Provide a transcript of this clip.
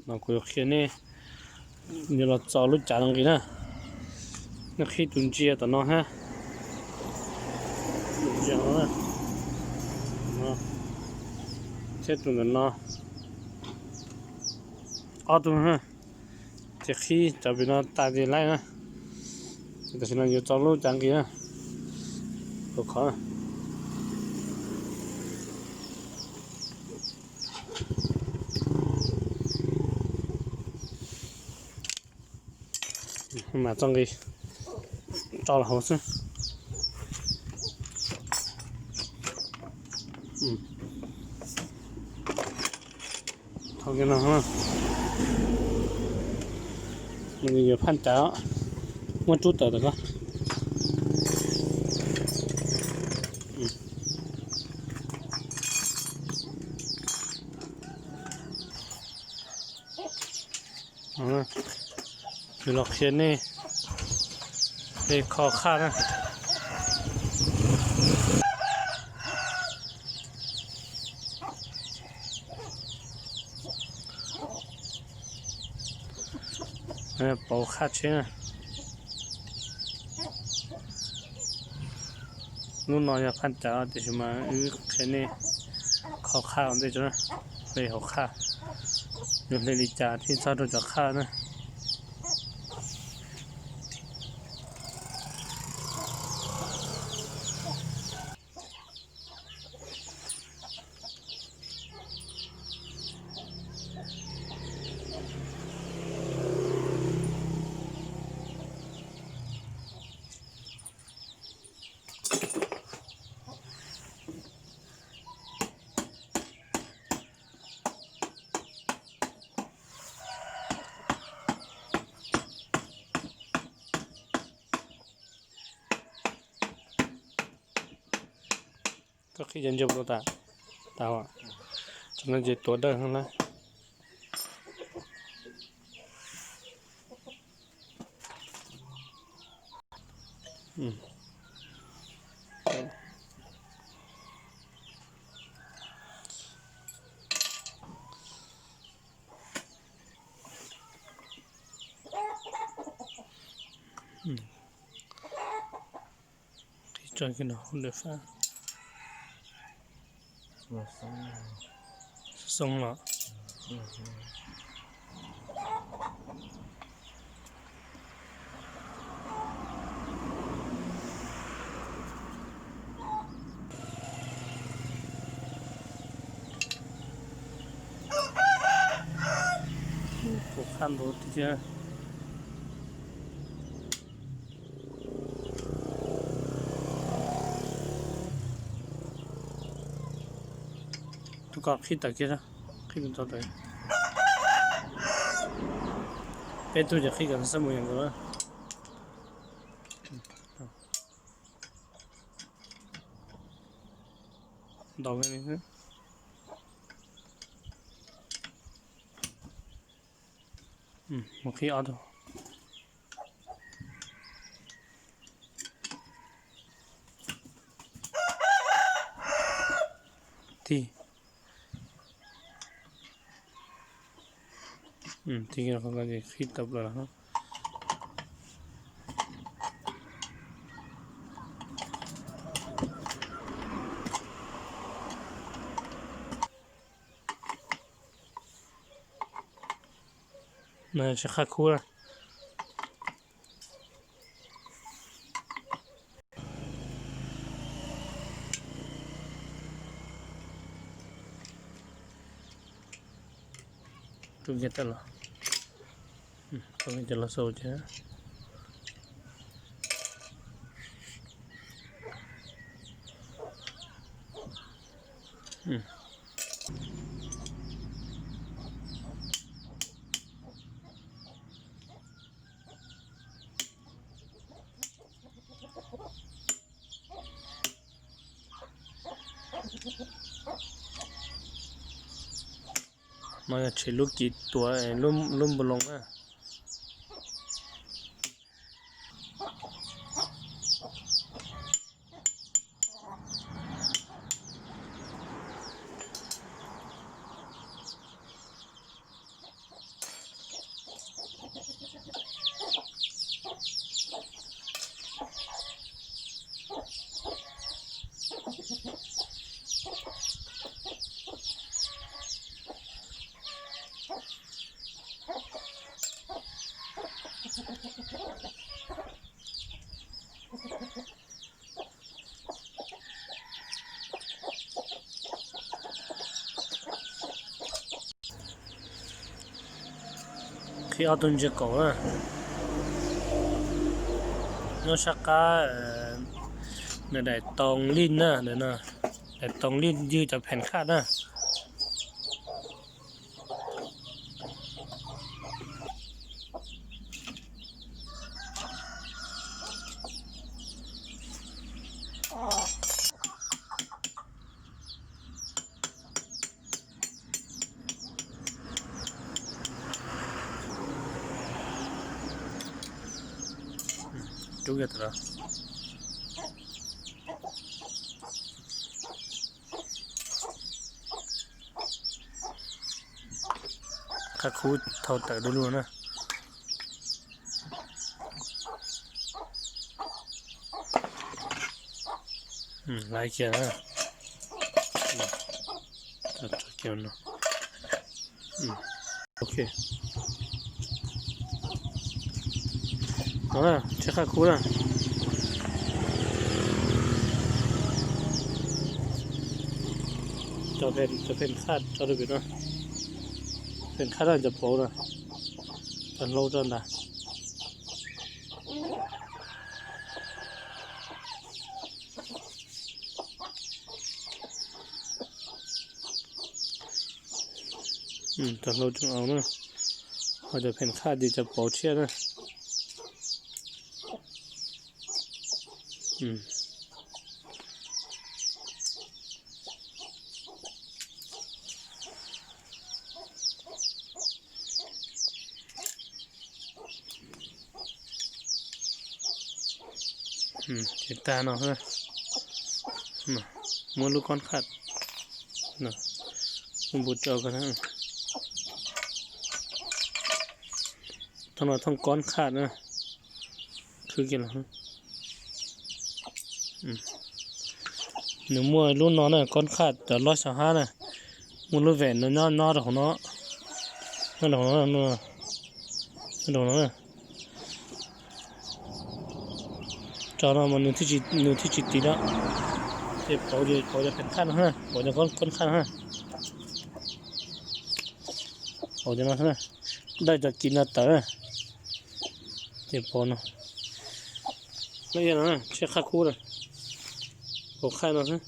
No kuv yuav qhia nej, yuav los txo lub cav no nqis na. Nej qhib tus ntsia tom no hab, tus ntsia no, thiab tus ntawm no, ob tug na. Ces qhib cov pem no tas ces laib na. Tam sim no yuav txo lub cav nqis na, hauv qhov na. Mam txo nqis tso los hauv xwb. Thaum no, yuav phaj cav, muab rub tawm tawm ko. Kuv los qhia nej, nej kho qhaj na. Pauv qhaj tsheb na. Lub no yog phaj cav tiam sis mas wb qhia nej kho qhaj ua ntej tso, hle hauv qhaj, yuav hle li cas thiaj txog rau cov qhaj na. Koj qhib cov ntsia puas tau tas? Tau. Tam no ces tuav dawb na. Qhib tso kiag no hauv lawm fab. Xoo los. Kuv qhaj ntuv tiag tiag. Tus ko qhib tawm kiag, qhib tus tod tawm. Peb tug ces qhib kom xab mus yam nkaus na. Ntaus li xwb. Mus qhib ob tug. Tig. Tig qhov ko ces qhib tawm plaws los. No tsis qhaj khub na. Rub kiag tawm los, rub kiag los xaus ces. No yog tshem lub kiv tuav lub npau loo na. Tib ob tug ntsia kaum na. Nyob sab qab, nws daim too lij na, daim too lij ywg cov pheem khaj na. Rub kiag tas los. Qhaj khub thau tawm du lug na. Laiv kiag na. Ok. Tseb qhaj khub na. Cov pheem khaj tso rau pem no. Pheem khaj na cov pauv na. Cov hlau rau ntawd. Cov hlau tseem au na. Ho cov pheem khaj ces cov pauv tshiab na. Ces tag no, muab lub koob khaj, npu tso ko. Thooj no thooj koob khaj na. Khwb kiag los. Nws muaj lub no na, koob khaj cov lob xyov hab na. Muaj lub vem no nyob nyob rau hauv no. Nyob rau hauv no, nyob rau hauv no. Tso no mas nws thiaj tsis tiv lawm. Ces pauv, pauv cov pheem khaj no, pauv cov koob khaj no. Pauv cov no, dawj cov kiv no tawm. Ces pauv no. Tseb qhaj khub na. Pauv khaj no xwb.